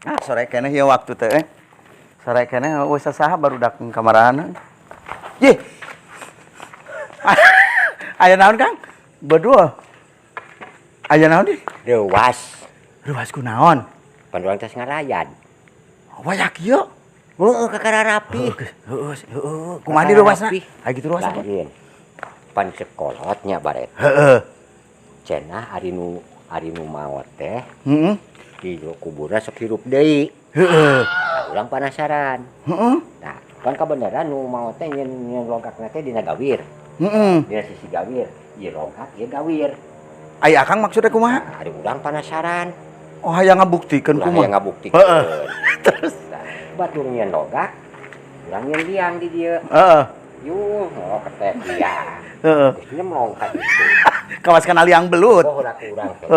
Ah, sore keneh ieu waktu teh. Eh. Sore keneh euweuh sasaha barudak kamarana. Yih. Aya naon, Kang? Berdua. Aya naon di? Reuwas. Reuwas ku naon? Pan urang tos ngarayan. Waya kieu. Heeh, kakara rapi. Heeh, heeh. Kumaha di reuwasna? Aya kitu reuwas apa? Lain. Pan sekolotnya baret. Cenah ari nu maot teh di kuburna sok hirup deui. Nah, urang penasaran. Nah, pan kabeneran nu maot teh nyeun nyeun logakna teh dina gawir. Dina sisi gawir. Ieu logak, ieu gawir. Aya Akang maksudnya kumaha? Nah, ari urang penasaran. Oh, hayang ngabuktikeun Urang kumaha? Hayang ngabuktikeun. Terus? Nah, batur nyieun logak, urang nyieun liang di dieu. Yuh, oh ketek liang. Geus nyemlong ka ditu. Kawas kana liang belut. Oh, urang urang teh.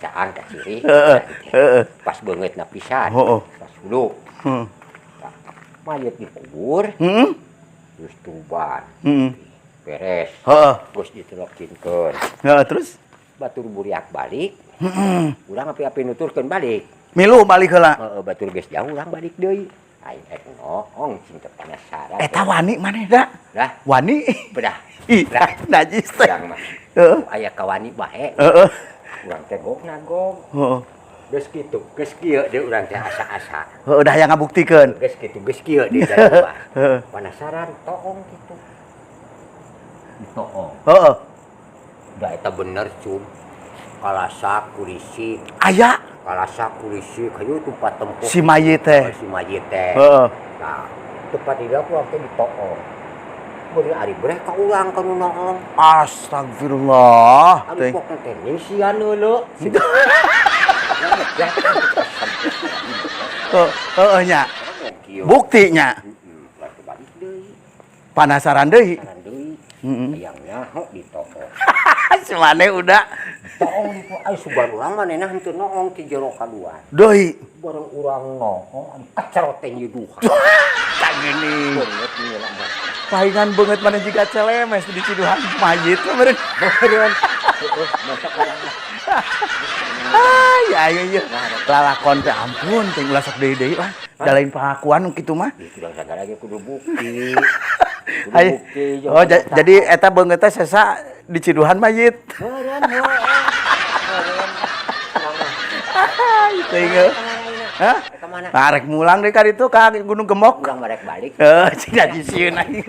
Caang ka ciri. Heeh. Pas beungeutna pisan. Pas hulu. Nah, mayit dikubur, terus tuban, beres. Terus ditelokinkeun. Heeh, terus? Batur buriak balik, urang api-api nuturkeun balik. Milu balik heula. Heeh, batur geus jauh urang balik deui. Aing rek noong cing teh penasaran. Eta wani maneh da? Lah, Wani? Bedah. Ih, najis teh. Urang mah. Aya kawani bae. Urang teh gog nagog. Geus kitu, geus kieu deui urang teh asa-asa. Heeh, udah hayang ngabuktikeun. Geus kitu, geus kieu deui jalan. Penasaran toong kitu. Ditoong. Da eta bener cum. Kalasak kurisik, Aya kalasak kurisik, hayu tempat tempuh. Si mayit teh. Si mayit teh. Nah, tempat di aku teh ditoong. Beureum ari breh ka urang ka nu noong. Astagfirullah. Anu Teh. Pokna teh ning sia neuleu. Ya, Heeh, heeh nya. kieu. Buktinya Heeh, ulah teh balik deui. Penasaran deui. Penasaran deui. Heeh. Hayang nyaho ditoong. Si maneh udah Toong itu ai sugan urang manehna henteu noong ti jero kaluar. Deui. Bareng urang noong anu kacerot teh nyiduhan. Kagini. Beungeut nyeuna mah. Palingan beungeut maneh jiga celemes di ciduhan mayit mah meureun. Beureun. Heeh, masak urang mah. Ah, ya ya ya. Lalakon teh ampun, teh ulah sok deui-deui lah. Da lain pengakuan nu kitu mah. Ih, urang sagala ge kudu bukti. Kudu Hai. bukti. Oh, jadi eta beungeut teh sesa di ciduhan mayit. Meureun heueuh. Meureun. Urang mah. Teuing heuh. Hah? Ka mana? Nah, rek mulang deui ka ditu ka Gunung Gemok. Urang mah rek balik. Heuh, cing najis sieun aing.